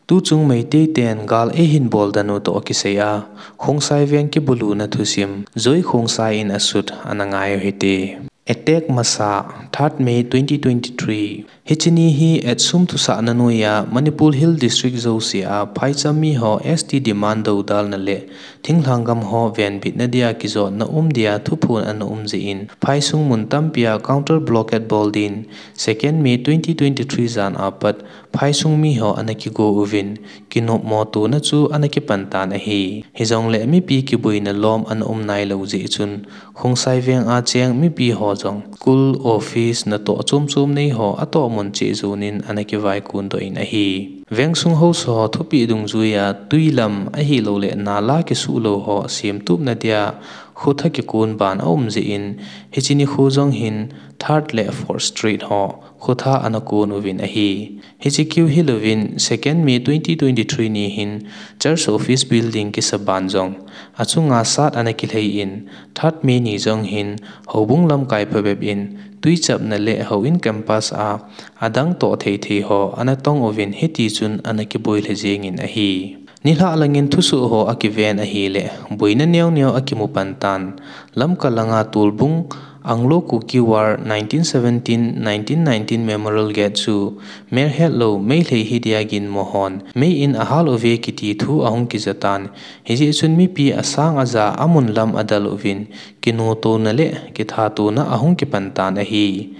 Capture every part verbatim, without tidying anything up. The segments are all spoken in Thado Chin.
Tuchung Meitei ten gal eihin boldan u toh kisai a, Khongsai veng kibulu na thusim, Joy Khongsai in asut ana ngai u hite. Attack masa, third May twenty twenty-three. Hiche ni hi Atsum thusahna noiya Manipur Hill District jouse a phaicham mi ho S T demand dodalna le thinglhang gam ho venbitna dia kijotna um dia thuphon ana um jeh in, phaisung mun tampia counter blockade bol din, second May twenty twenty-three jan apat, phaisung mi ho ana kigo uvin, kinopmo tona chu ana kipan tan ahi. Hijongle mipi kiboina lom ana um nailou jeh chun, Khongsai veng a cheng mipi ho jong school, office, natoh chom chom nei ho atoh mun cheh jonin ana kivaikon doh in ahi. Vengsung haosa ho thupeh dungjuiya twi lam ahilouleh nala kisuh lou ho semtupna dia khotha kikon ban aum jeh in, hiche nikho jong hin Third le Fourth Street ho khotha ana kon uvin ahi. Hiche keu hilouvin, second May twenty twenty-three ni hin Church Office Building kisa ban jong achunga sat ana kilhei in, third May ni jong hin houbung lamkai phabep in twichapna le houin campus a adang toh thei thei ho ana tong uvin, hitichun ana kiboi lha jengin ahi. Nilhah langin thusoh ho akiven ahile, boina neo neo akimu pan tan. Lamka langa Tolbung Anglo Kuki War nineteen seventeen nineteen nineteen Memorial Gate chu mer hetlou Meitei hi dia ginmo hon mei in ahal uve kiti thu ahung kija tan. Hijeh chun mipi asang aja amun lam adel uvin, kinotona le kithatona ahung kipan tan ahi.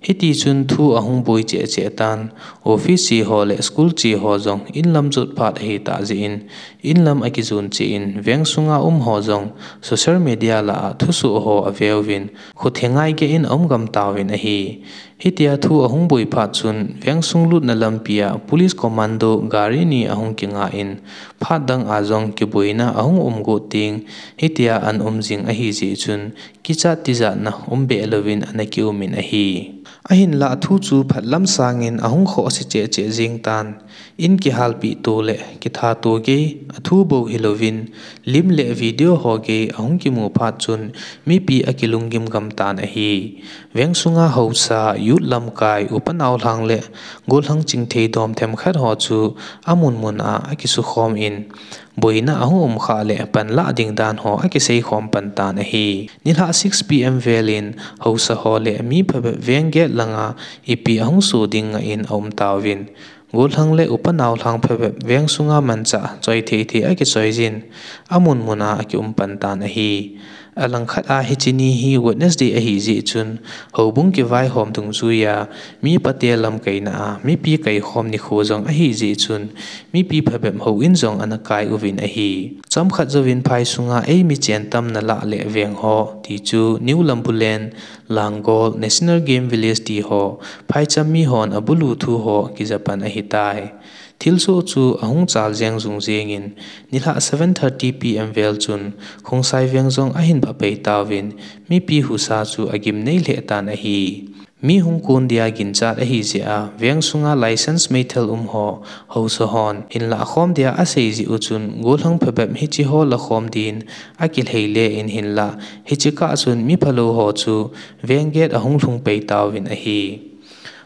Hitichun thu ahung boi cheh cheh tan, office che ho le school che ho jong inlam jot phat ahitah jeh in, inlam akijon cheh in, veng sunga um ho jong social media lah a thusoh ho aveuvin, khothengai gei in aum gam tauvin ahi. Hitia thu ahung boi phat chun, veng sung lutna lampia police commando gari ni ahung kinga in, phat dang a jong kiboina ahung um got ding, hitia ana um jing ahi jeh chun, kichat tijatna um behlouvin ana kiumin ahi. Ahinlah thu chu phatlam sangin ahung khohse cheh cheh jeng tan, in kihalpeh to le kithato gei, athu bou hilouvin, lim le video ho gei ahung kimu phat chun, mipi akilunggim gam tan ahi. Veng sunga haosa, youth lamkai, upa naolhang le gollhang chingthei dom themkhat ho chu amun mun a akisukhom in, boina ahung um khah le panlah ding dan ho akiseikhom pan tan ahi. Nilhah six P M vel in haosa ho le mi phabep veng gate langa ipi ahung so ding ngah in aum tauvin, gollhang le upa naolhang phabep veng sunga manchah choi thei thei akichoi jin, amun mun a akium pan tan ahi. Alangkhat a hiche ni hi Wednesday ahi jeh chun, houbung kivaihom dungjuiya mi pate lamkaina a mipi kaikhom nikho jong ahi jeh chun, mipi phabep houin jong ana kai uvin ahi. Chomkhat jouvin phai sunga eimi chen tamna lah le veng ho, ti chu New Lambulen, Langol, National Game Village ti ho, phaicham mi hon abulu thu ho kija pan ahitai. Thilsoh chu ahung chal jeng jung jengin, nilhah seven thirty P M vel chun, Khongsai veng jong ahin pha pei tauvin, mipi husa chu agim nei lheh tan ahi. Mi hung kon dia ginchat ahi jeh a, veng sunga license meithal um ho, haosa hon, hinlah khom dia asei jeh u chun, gollhang phabep hiche ho lakhom din, akilhei le in hinlah, hiche kah chun mi phalou ho chu, veng gate ahung lhung pei tauvin ahi.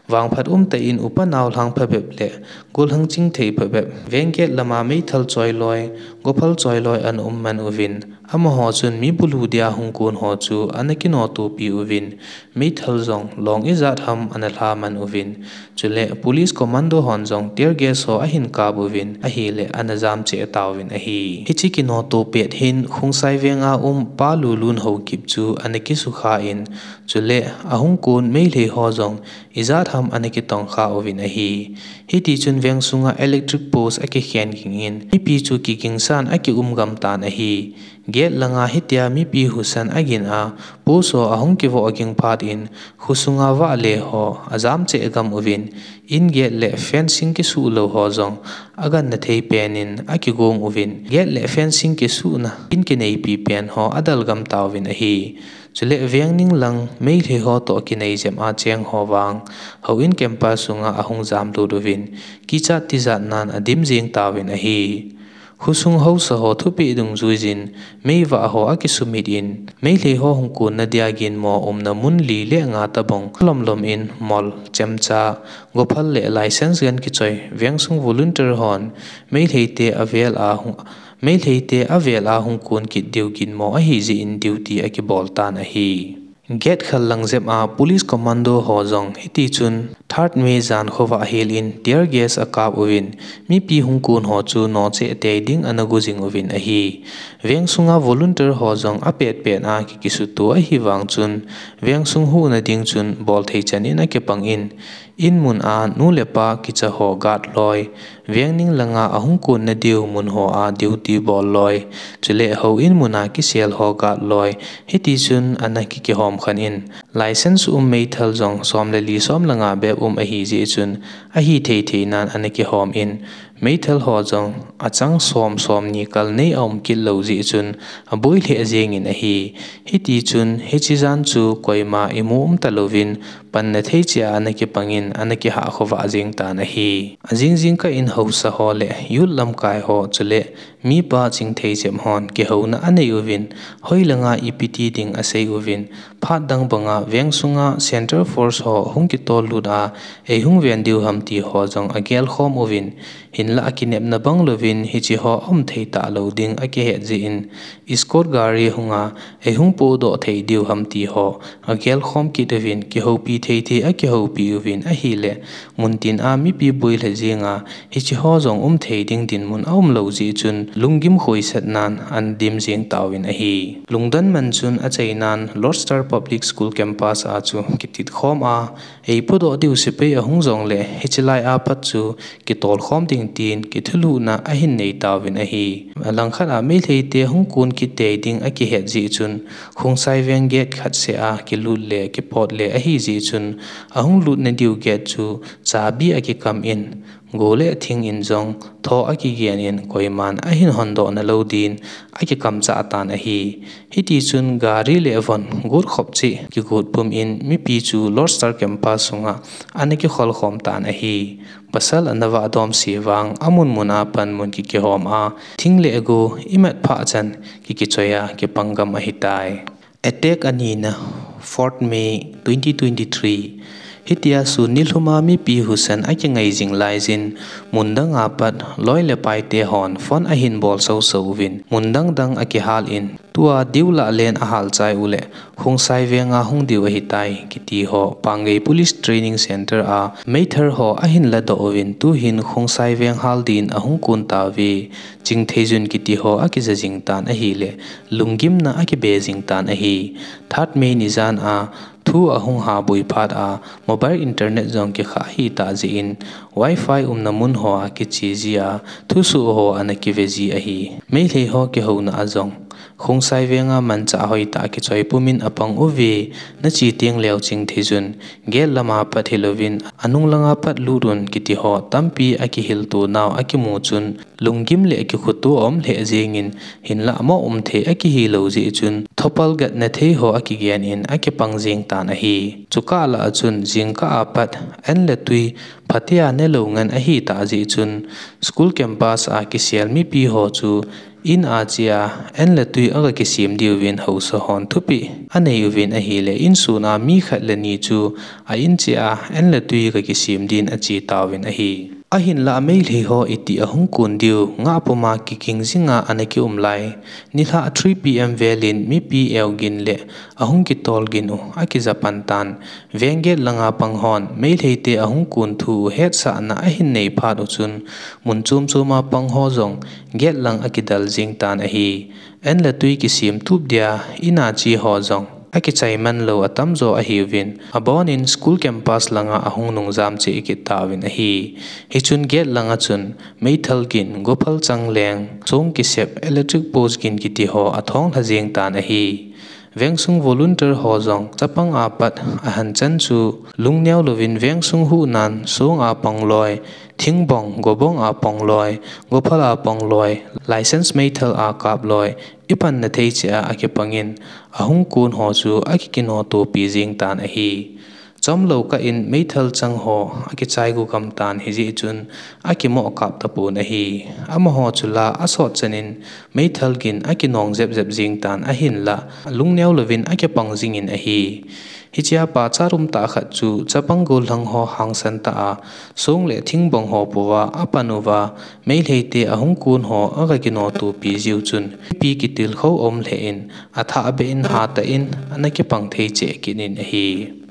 Vangphat umtah in upa naolhang phabep le gollhang chingthei phabep, veng gate lama meithal choi loi, gophal choi loi ana um man uvin, amaho chun mi bulu dia hung kon ho chu ana kinotopi uvin, meithal jong long ijat ham ana lha man uvin, chule police commando hon jong tear gas ho ahin kap uvin, ahile ana jam cheh tauvin ahi. Hiche kinoto pet hin Khongsai veng a um Pa Lulun Haokip chu ana kisukha in, chule ahung kon Meitei ho jong ijat ham ana kitongkha uvin ahi. Hitichun veng sunga electric post akikhen ging in, mipi chu kigingsan akium gam tan ahi. Gate langa hitia mipi husan agin a, post ho ahung kivoh ging phat in, khosunga vahle ho ajam cheh gam uvin, in gate le fencing kisuh lou ho jong aganna thei pen in akigong uvin, gate le fencing kisuhna in kineipi pen ho adel gam tauvin ahi. Chule veng ning lang Meitei ho toh kinei jem a cheng ho vang, houin campus sunga ahung jamlut uvin, kichat tijat nan adim jeng tauvin ahi. Khosung haosa ho thupeh dungjuiyin, meivah ho akisumit in, Meitei ho hung konna dia ginmo umna mun li le nga tabang lomlom in mol, chemcha, gophal le license gan kichoi, vengsung volunteer hon, Meitei te avel a hung, Meitei te avel a hung kon kit diu ginmo ahi jeh in duty akibol tan ahi. Gate khal lang jep a police commando ho jong hiti chun third May jan khovah hel in tear gas akap uvin, mipi hung kon ho chu nocheh tei ding ana go jing uvin ahi. Veng sunga volunteer ho jong apet pet a kikisuto ahi vang chun, veng sung huhna ding chun bol thei chan in akipang in, in mun a nu le pa kicha ho guard loi, veng ning langa ahung konna diu mun ho a duty bol loi, chule houin mun a kisel ho guard loi, hiti chun ana kikihom khan in, license um meithal jong som le li som le nga bep um ahi jeh chun, ahi thei thei nan ana kihom in, meithal ho jong achang som, som ni kal nei aum kit lou jeh chun, aboi lheh jeng in ahi. Hiti chun, hiche jan chu koima imu um talouvin, panna thei cheh a ana kipang in, ana kihah khovah jeng tan ahi. Ajing jingkah in haosa ho le youth lamkai ho chule mipa chingthei jep hon kihouna anei uvin, hoi langa ipi ti ding asei uvin, phat dang banga veng sunga Central Force ho hung kitol lut a, eihung ven diu ham ti ho jong agelkhom uvin, hinlah akinepna bang louvin hiche ho aum thei talou ding akihet jeh in, escort gari hunga eihung pohdoh thei diu ham ti ho agelkhom kit uvin, kihoupi thei thei akihoupi uvin ahile, muntin a mipi boi lheh jenga, hiche ho jong um thei ding dinmun aum lou jeh chun, lunggim khoisat nan ana dim jeng tauvin ahi. Lungdon man chun achainan Lordstown Public School campus a chu kititkhom a, eipodoh diu sepai ahung jongle, hiche lai a pat chu kitolkhom ding tin kithulhuhna ahin nei tauvin ahi. Alangkhat a Meitei te hung kon kit tei ding akihet jeh chun, Khongsai veng gate khat seh a kilut le kipot le ahi jeh chun, ahung lutna diu gate chu chabi akikam in, go le thing in jong tho akigen in, koiman ahin hondoh nalou din akikam chah tan ahi. Hiti chun gari le von got khop cheh kigot pum in mipi chu Lordstown campus sunga ana kikholkhom tan ahi. Pasal ana vah dom se vang amun mun a panmun kikihom a, thing le go imat phah chan kikichoi a kipang gam ahitai. Attack anina, fourth May twenty twenty-three. Hitia sun nilhum a mipi husa akingai jing laijin, mun dang a pat loi le pai te hon phone ahin bol soso uvin, mun dang dang akihal in, tua diu lah len ahal chai uleh, Khongsai veng a hung diu ahitai, kiti ho, Pangai Police Training Center a meithal ho ahin ladoh uvin, tuhin Khongsai veng hal din ahung kon tauve, Chingtheijun kiti ho akija jing tan ahile, lunggimna akibe jing tan ahi. Third May ni jan a, thu ahung ha boi phat a, mobile internet jong kikha ahitah jeh in, wifi umna mun ho a kiche ji a, thusoh ho ana kive ji ahi. Meitei ho kihouna a jong, Khongsai veng a manchah hoitah a kichoi pum in apang uve, nache teng leu Chingtheijun, gate lam a pat hilouvin, anung lang a pat lut un kiti ho, tampi akihil to nau akimu chun, lunggim le kikhutuh aum lheh jeng in, hinlah mo um thei akihi lou jeh chun, thopal gatna thei ho akigen in, akipang jeng tan ahi. Chukah lah a chun, jingkah a pat, an le tui, phatea nelou ngen ahitah jeh chun, school campus a kisel mipi ho chu, in a che a, an le tui aga kisem diuvin haosa hon thupeh anei uvin ahile, insung a mi khat le ni chu, a in che a, an le tui aga kisem din ache tauvin ahi. Ahinlah Meitei ho itih ahung kon diu, ngah pum a kiking jing a ana kium lai. Nilhah three P M vel in mipi eu gin le ahung kitol gin u akija pan tan. Veng gate lang a pang hon, Meitei te ahung kon thu u hetsahna ahin nei phat u chun, mun chom chom a pang ho jong gate lang akidal jing tan ahi. An le tui kisem tup dia, in a che ho jong akichai man lou atam jo ahiuvin, abon in school campus lang a ahung nung jam cheh kit tauvin ahi. Hichun gate lang a chun, meithal gin, gophal chang leng, song kisep, electric post gin kiti ho athong lha jeng tan ahi. Vengsung volunteer ho jong, chapang a pat ahan chan chu, lungneo louvin vengsung huhnan, song a pang loi, thingbong, gobong a pang loi, gophal a pang loi, license meithal a kap loi, ipanna thei cheh a akipang in, ahung kon ho chu akikinoh topi jeng tan ahi. Chomlou kah in meithal chang ho akichai gu gam tan hijeh chun akimoh kap tapon ahi. Amaho chu la asot chan in meithal gin akinong jep jep jing tan ahinlah lungneo louvin akipang jingin ahi. Hichea pachat umtah khat chu chapang gollhang ho hangsan tah a song le thingbong ho pouva apan uva Meilhei te ahung kon ho aga kinotopi jiu chun mipi kitilkhou aum lheh in athah beh in hatah in ana kipang thei cheh kit in ahi.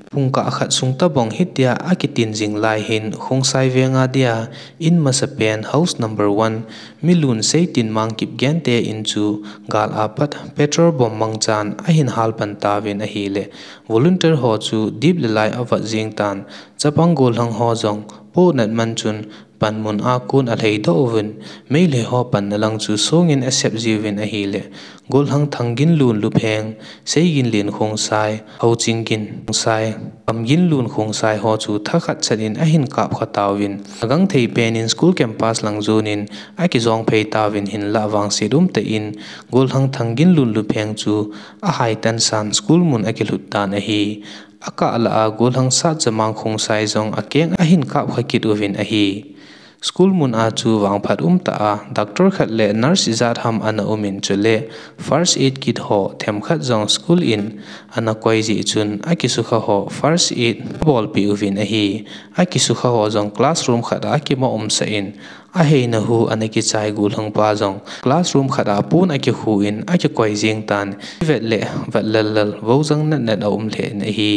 Pungkah khat sung tobang hitia akitin jing lai hin Khongsai venga dia in masapen house number one, mi lun Seitinmang Kipgen te in chu gal a pat petrol bomb mangchan ahin halpan tauvin ahileh volunteer ho chu dip le lai avat jing tan chapang gollhang ho jong pohnat man chun panmun a kon alheidoh uvin, Meilhei ho panna lang chu songin asep jiuvin ahileh, gollhang Thangginlun Lupheng, Seiginlen Khongsai, Houchingin Khongsai, Kamginlun Khongsai ho chu thakhat chat in ahin kapkha tauvin, agangthei pen in school campus lang jon in akijong phei tauvin hinlah vangset umtah in, gollhang Thangginlun Lupheng chu ahaitan san school mun akilhut tan ahi. Akah lah a gollhang Satjamang Khongsai jong akeng ahin kapkha kit uvin ahi. School mun a chu vangphat umtah a doctor khat le nurse ijat ham ana um in chule first aid kit ho themkhat jong school in ana koi jeh chun akisukha ho first aid abolpeh uvin ahi. Akisukha ho jong classroom khat a akimo umsah in aheina hu ana kichai gollhang pa jong classroom khat a pon akikhu in akikoi jing tan, ivet leh vat lallal voujang natnat aum lheh in ahi.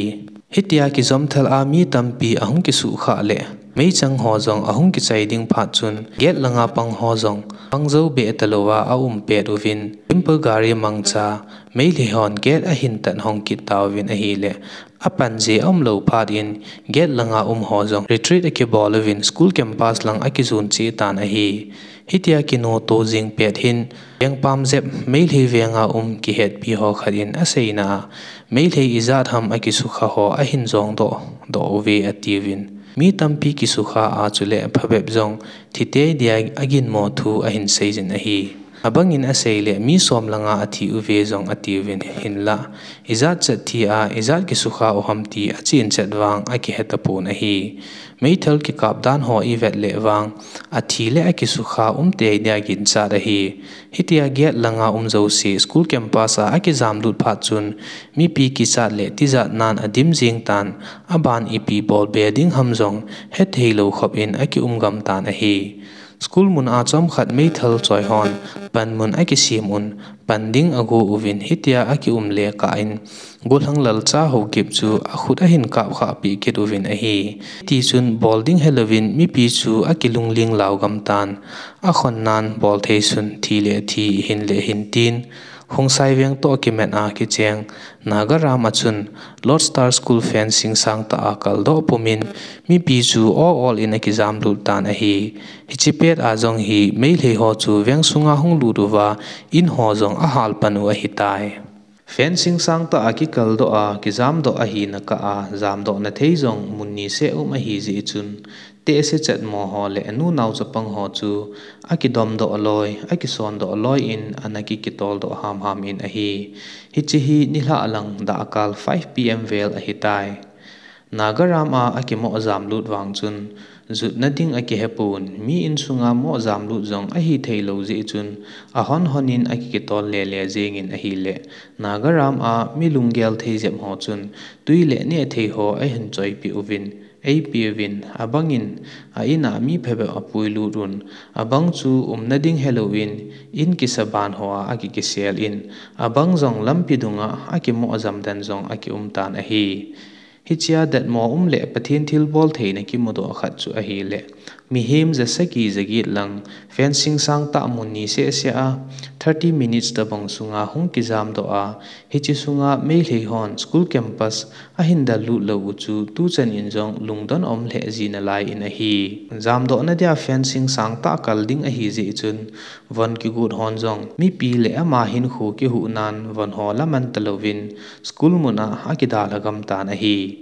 Hitia kijom thal a mi tampi ahung kisukha leh meichang ho jong ahung kichai ding phat chun gate langa pang ho jong pang jou beh talouva aum pet uvin, temple gari mangcha Meilhei hon gate ahin tat hong kit tauvin ahileh, apan je aumlou phat in gate langa um ho jong retreat akibol uvin school campus lang akijon cheh tan ahi. Hitia kinoto jing pet hin vengpam jep Meilhei venga um kihetpi ho khat in aseina a, Meilhei ijat ham akisukha ho ahin jongdoh doh uve atiuvin, mi tampi kisukha a chule phabep jong thitei dia aginmo thu ahin seijin ahi. Abangin aseileh mi som langa athi uve jong atiuvin hinlah, ijat chat thi a ijat kisukha u ham ti achen chet vang akihetapon ahi. Meithal kikap dan ho ivet leh vang athi le akisukha umtei dia ginchat ahi. Hitia gate langa um jouse school campus a akijamlut phat chun mipi kichat le tijat nan adim jing tan, aban ipi bolbe ding ham jong hetheilou khop in akium gam tan ahi. School mun a chomkhat meithal choi hon panmun akisem un pan ding ago uvin hitia akium le kah in gollhang Lalcha Haokip chu akhut ahin kapkhah peh kit uvin ahi. Tichun bol ding helouvin mipi chu akilungling lau gam tan, akhonnan bolthei sun thi le thi, hin le hin tin, Khongsai veng toh kimat a kicheng Nagaram a chun Lord Star School fencing sangtah a kaldoh pumin mipi chu o ol in akijamlut tan ahi. Hiche pet a jong hi Meilhei ho chu veng sunga hung lut uva in ho jong ahal pan u ahitai. Fencing sangtah a kikaldoh a kijamdoh ahina kah a jamdohna thei jong mun niseh um ahijeh chun tehse chatmo ho le nunao chapang ho chu akidomdoh loi, akisondoh loi in ana kikitoldoh hamham in ahi. Hiche hi nilhah lang dahkal five P M vel ahitai. Nagaram a akimoh jamlut vang chun jutna ding akihepon, mi insunga moh jamlut jong ahitheilou jeh chun ahon hon in akikitol lele jengin ahile, Nagaram a mi lunggel thei jep ho chun twi le nehthei ho ahin choipeh uvin, eipeuvin, abangin a in a mi phabep apuilut un, abang chu umna ding helouvin in kisaban hoa akikisel in, abang jong lampi dunga akimoh jamdan jong akiumtan ahi. Hichea datmo um le Pathen thilbol theina kimudoh khat chu ahile, mihem jasagi jaget lang fencing sangtah mun niseh seh a thirty minutes tobang sunga hung kijamdoh a, hiche sunga Meilhei hon school campus ahin dallut lou u chu tuchan in jong lungdon aum lheh ji nalai in ahi. Jamdohna dia fencing sangtah kal ding ahijeh chun von kigot hon jong mipi le ama hinkho kihuhnan von ho laman talouvin school mun a akidalha gamtan ahi.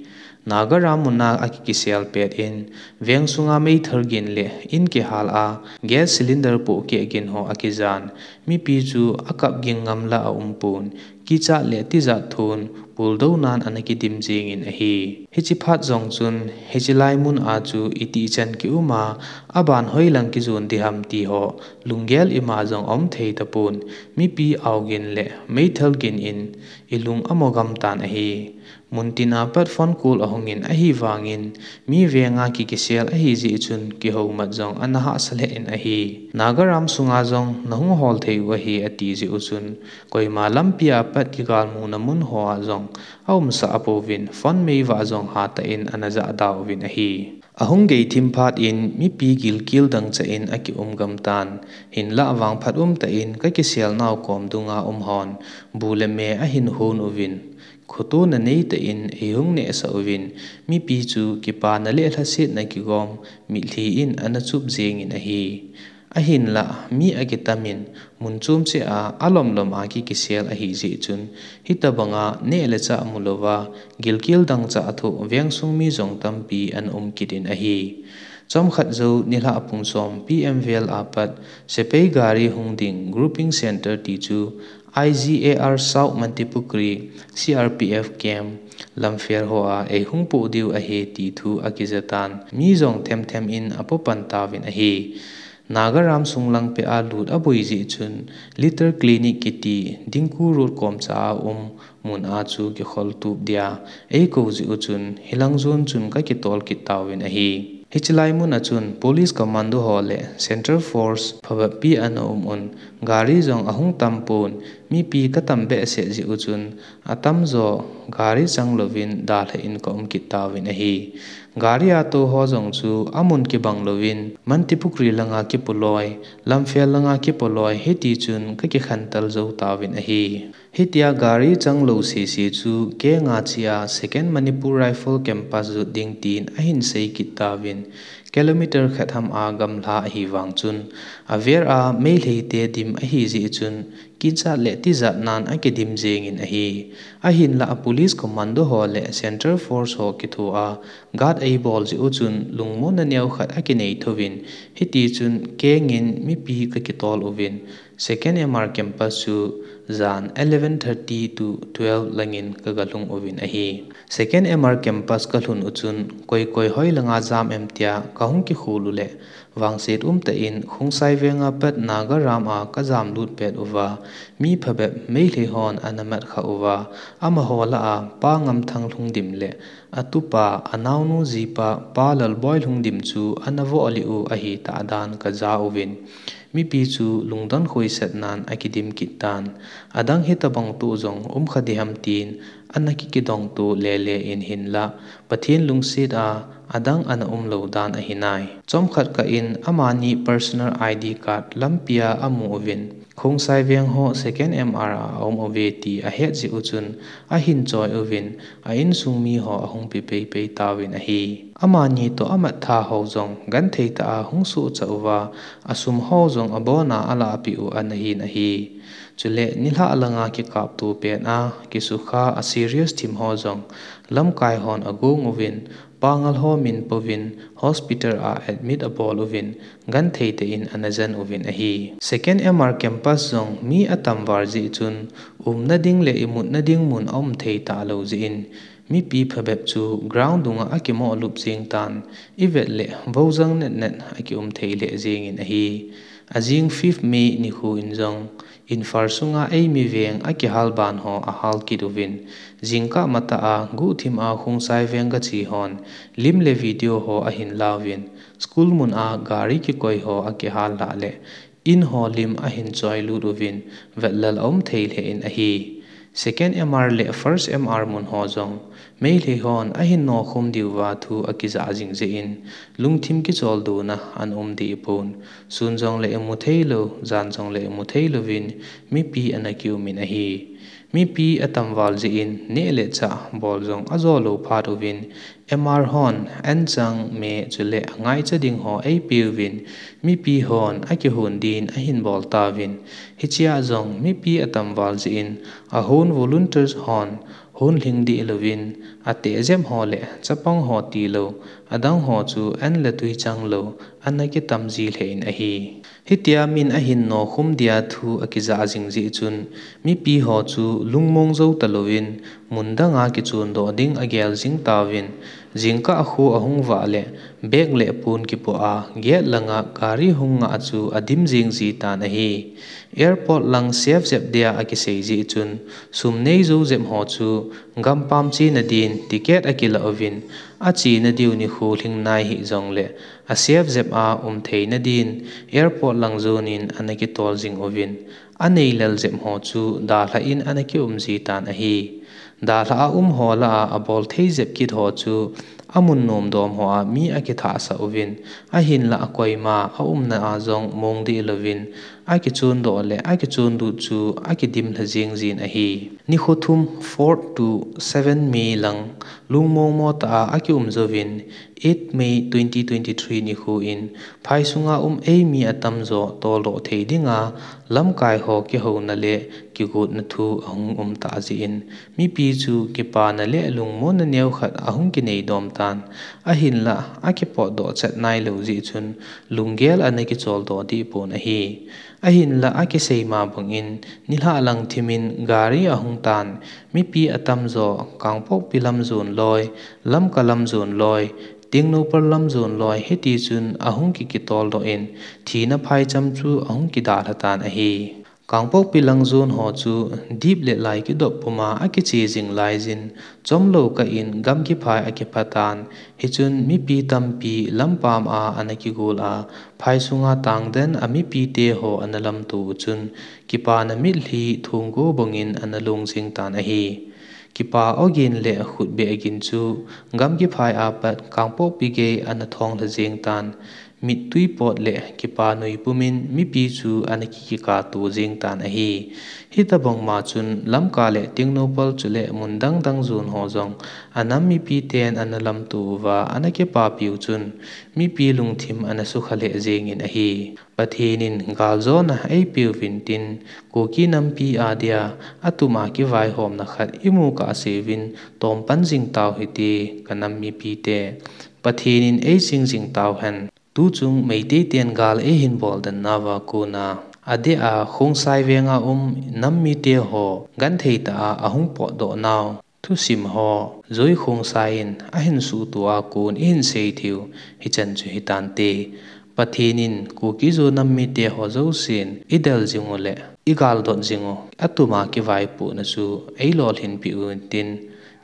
Nagaram muna akikisel pet in, veng sunga meithal gin le in kihal a, gas cylinder pohkeh gin ho akijan, mipi chu akap ging ngamla aumpon, kichat le tijat thon, puldounan ana kidim jingin ahi. Hiche phat jong chun, hiche lai mun a chu itichan kium a, aban hoilang kijon diham ti ho, lunggel ima jong aum thei tapon, mipi aogin le meithal gin in ilung amo gam tan ahi. Muntin a pat phone call ahungin ahivangin, mi venga kikisel ahijeh chun kihoumat jong ana hahsa lheh in ahi. Nagaram sunga jong nahung hol thei u ahi ati jeh u chun, koima lampia pat kigalmuna mun hoa jong aumsah apouvin, phone meivah jong hatah in ana jahda uvin ahi. Ahung geithim phat in mipi gilkel dangchah in akium gam tan, hinlah vangphat umtah in kakiselnau kom dunga umhon, bu le me ahin hon uvin, khotona neitah in eihung nehsah uvin, mipi chu kipana le lhasetna kigom mitlhi in ana chup jengin ahi. Ahinlah mi akitamin, mun chom cheh a alomlom a kikisel ahijeh chun, hitobanga neh le chah mulouva, gilkel dangchah thoh vengsung mi jong tampi ana um kit in ahi. Chomkhat jou nilhah pung som PM vel a pat, sepai gari hung ding grouping centre ti chu, IGAR South Mantripukhri, CRPF camp, Lamphel hoa eihung poh diu ahi ti thu akijatan, mi jong themthem in apopan tauvin ahi. Nagaram sunglang peh a lut aboi jeh chun, Little Clinic kiti, Dingku Road komcha a um, mun a chu kikholtup dia eikou jeh u chun, hilang jon chun kakitol kit tauvin ahi. Hiche lai mun a chun, police commando ho le Central Force phabeppi ana um un, gari jong ahung tampon, mipi katam behseh jeh u chun, atamjo gari chang louvin dalha in kaum kit tauvin ahi. Gari a tou ho jong chu amun kibang louvin, Mantripukhri langa kipoloi, Lamphel langa kipoloi, hitichun kakikhantel jou tauvin ahi. Hitia gari changlou sese chu kenga chea Second Manipur Rifle Campus jot ding tin ahin sei kit tauvin, kilometer khat ham a gamla ahivang chun, avel a Meiteite dim ahijeh chun, kichat le tijat nan akidim jengin ahi. Ahinlah police commando ho le Central Force ho kithoa, guard eibol jeh u chun lungmonna neokhat akinei thouvin, hitichun kengin mipi kakitol uvin, Second MR campus chu jan eleven thirty to twelve langin kagalhung uvin ahi. Second MR campus kalhun u chun, koi koi hoilanga jam em tia kahung kikhol u le, vangset umtah in Khongsai venga pat Nagaram a kajam lut pet uva, mi phabep Meitei hon ana mat kha uva, amaho lah a Pa Ngamthang lhungdim le atupa, anaonu jipa Pa Lalboi lhungdim chu ana voh lih u ahitah dan kaja uvin, mipi chu lungdon khoisat nan akidim kit tan. Adang hitobang toh jong um kha diham tin ana kikidong to lele in hinlah, Pathen lungset a adang ana umlou dan ahi nai. Chomkhat kah in amani personal ID card lampia amu uvin, Khongsai veng ho Second MR a aum uve ti ahet jeh u chun ahin choi uvin, a insung mi ho ahung pe peipei tauvin ahi. Amani toh amat tha ho jong genthei tah a hung sohcha uva, asum ho jong abona alahpeh u ana hin ahi. Chule nilhah langa kikapto pet a kisukha a serious thim ho jong lamkai hon agong uvin, Pangal ho min pouvin hospital a admit abol uvin, genthei tah in ana jen uvin ahi. Second MR campus jong mi atam val jeh chun, umna ding le imutna ding mun aum thei talou jeh in, mipi phabep chu ground dunga akimoh lup jeng tan, ivet le voujang netnet akium thei lheh jengin ahi. Ajing fifth May nikho in jong, Imphal sunga eimi veng akihal ban ho ahal kit uvin, jingkah matah a guhthim a Khongsai veng gache hon lim le video ho ahin la uvin, school mun a gari kikoi ho akihal lhah le in ho lim ahin choi lut uvin, vetlal aum thei lheh in ahi. Second MR le First MR mun ho jong, Meitei hon ahin nokhum diuva thu akijah jing jeh in, lungthim kicholdo na ana um deh pon. Sun jongle imu theilou, jan jongle imu theilouvin, mipi ana kium in ahi. Mipi atam val jeh in, neh le chah bol jong ajo lou phat uvin, MR hon anchang, me chule angaicha ding ho eipeuvin, mipi hon akihon din ahin bol tauvin. Hichea jong mipi atam val jeh in, ahon volunteers hon hunlhing dih louvin, ateh jep ho le chapang ho tilou, adang ho chu an le tui changlou, ana kitam ji lheh in ahi. Hitia min ahin nokhum dia thu akijah jing jeh chun, mipi ho chu lungmong jou talouvin, mun danga kichondoh ding agel jing tauvin, jingkah kho ahung vah le, bag le pon kipoh a, gate langa gari hung ngah chu adim jeng ji tan ahi. Airport lang safe jep dia akisei jeh chun, sum nei jou jep ho chu, gampam chena din ticket akilah uvin, achena diu nikho lhing nai hih jongle, asafe jep a um theina din, airport lang jonin ana kitol jing uvin, anei lel jep ho chu dalha in ana kium ji tan ahi. Dalha a um ho lah a abol thei jep kit ho chu, amun nom dom ho a mi akithahsah uvin, ahinlah koima aumna a jong mong dih louvin, akichondoh le akichonlut chu akidimlha jeng jin ahi. Nikho thum, fourth to seventh May lang, lungmong mo tah a akium jouvin, eighth May twenty twenty-three nikho in, phai sunga um eimi atamjo toldoh thei dinga, lamkai ho kihouna le kigotna thu ahung um tah jeh in, mipi chu kipana le lungmonna neokhat ahung kinei dom tan, ahinlah akipotdoh chet nailou jeh chun, lunggel ana kicholdoh deh pon ahi. Ahinlah akisei ma bangin, nilhah lang thimin gari ahung tan, mipi atamjo, Kangpokpi lam jon loi, Lamka lam jon loi, Tengnoupal lam jon loi, hitichun ahung kikitoldoh in, thina phaicham chu ahung kidalha tan ahi. Kangpokpi lang jon ho chu, dip le lai kidop puma akiche jing laijin, chomlou kah in gamgi phai akipha tan, hichun mipi tampi lampam a ana kigol a, phai sunga tangden a mipite ho ana lamto u chun, kipana mitlhi thonggo bangin ana long jeng tan ahi. Kipa ogin le khutbeh gin chu, gamgi phai a pat Kangpokpi gei ana thonglha jeng tan, mittui pot le kipa nui pumin mipi chu ana kikikato jeng tan ahi. Hitobangma chun Lamka le Tengnoupal chule mun dangdang jon ho jong anam mipiten ana lamto uva ana kipapiu chun mipi lungthim ana sukha lheh jengin ahi. Pathen in galjona eipeuvin tin, Kuki nampi a dia atuma kivaihomna khat imu kahseuvin tompan jing tau hite, kanam mipite. Pathen in eiching jing tauhen. Tuchung Meitei ten gal eihin bolden nauva kona, adeh a Khongsai venga um nam mite ho genthei tah a ahung potdoh nau thusim ho, Joi Khongsai in ahin suhtoh a kon ihin sei theiu hichan chu hitante. Pathen in Kuki-Zo nam mite ho jousen idel jing u le igaldot jing u, atuma kivaipohna chu eilolhinpeh untin,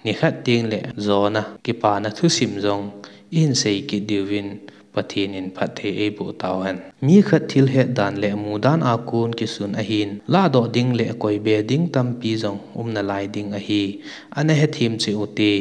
nikhat tengle jona kipana thusim jong ihin sei kit diuvin, Pathen in phatthei eiboh tauhen. Mi khat thil het dan le mudan a kon kisun ahin, lahdoh ding le koibe ding tampi jong um nalai ding ahi. Ana hethem cheh ute.